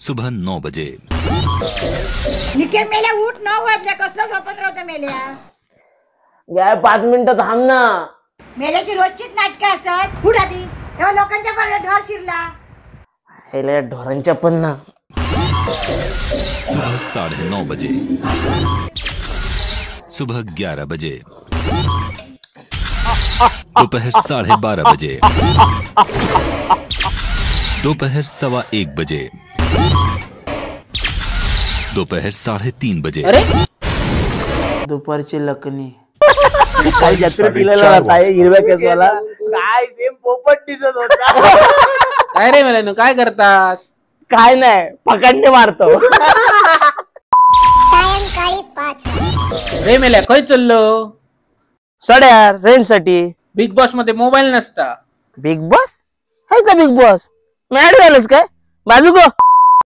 सुबह 9 बजे। निके मेल्या उठ, 9 वाजल्या, कसलं झोपत राहतो मेल्या। यार 5 मिनिटं थांब ना। मेल्याची रोजचीच नाटकं असत, उठ आधी, तेव्हा लोकांच्या बरोबर ढोर शिरला। हेल्या ढोरांच्या पण ना। सुबह 9:30 बजे, सुबह 11 बजे, दोपहर 12:30 बजे, दोपहर 1:15 बजे, दोपहर 3:30 बजे। अरे दुपारची लकनी। काय जत्रेत दिलेला होता हे हिरव्या केसवाला, काय सेम पोपट दिसत होता। काय रे मेल्यानो, काय करतास? काय नाही, पकडणे मारतो। सायंकाळी 5। रे मेल्या खय चाललो? सड्यार रेंज साठी। बिग बॉस मध्ये मोबाईल नसता। बिग बॉस हाय का? बिग बॉस मॅड झालंस काय? बाजू गो।